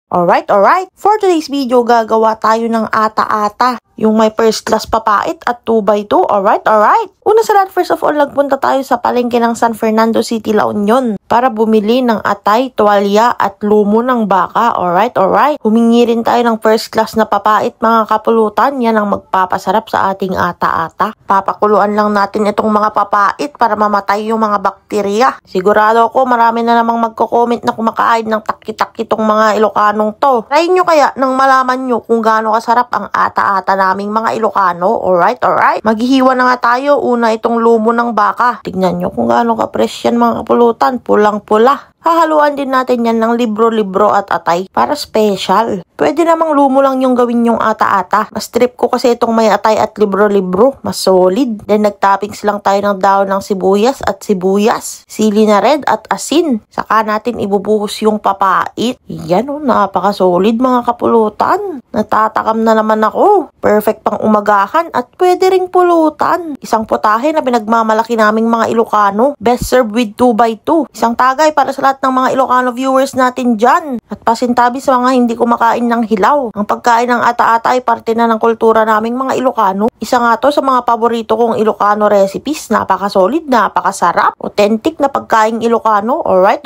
Alright. For today's video, gagawa tayo ng ata-ata. Yung may first class papait at 2x2. Alright. Una sa lahat, first of all, nagpunta tayo sa palengke ng San Fernando City, La Union para bumili ng atay, tuwalya at lumo ng baka. Alright. Humingi rin tayo ng first class na papait, mga kapulutan. Yan ang magpapasarap sa ating ata-ata. Papakuluan lang natin itong mga papait para mamatay yung mga bakterya. Sigurado ako marami na namang magko-comment na kumakain ng taki-taki itong mga Ilocanong to. Try nyo kaya nang malaman nyo kung gaano kasarap ang ata-ata naming mga Ilocano. Alright. Maghihiwa na nga tayo. Una itong lumo ng baka. Tignan nyo kung gaano ka-fresh yan, mga kapulutan. Pulang-pula. Hahaluan din natin yan ng libro-libro at atay para special. Pwede namang lumo lang yung gawin yung ata-ata. Mas trip ko kasi itong may atay at libro-libro. Mas solid. Then nagtoppings lang tayo ng daon ng sibuyas at sibuyas. Sili na red at asin. Saka natin ibubuhos yung papait. Yan o, napaka-solid, mga kapulutan. Natatakam na naman ako. Perfect pang umagahan at pwede ring pulutan. Isang putahe na pinagmamalaki naming mga Ilocano. Best served with 2x2. Isang tagay para sa lahat ng mga Ilocano viewers natin dyan. At pasintabi sa mga hindi kumakain ng hilaw. Ang pagkain ng ata-ata ay parte na ng kultura naming mga Ilocano. Isa nga to sa mga paborito kong Ilocano recipes. Napaka-solid, napakasarap, authentic na pagkain Ilocano. Alright.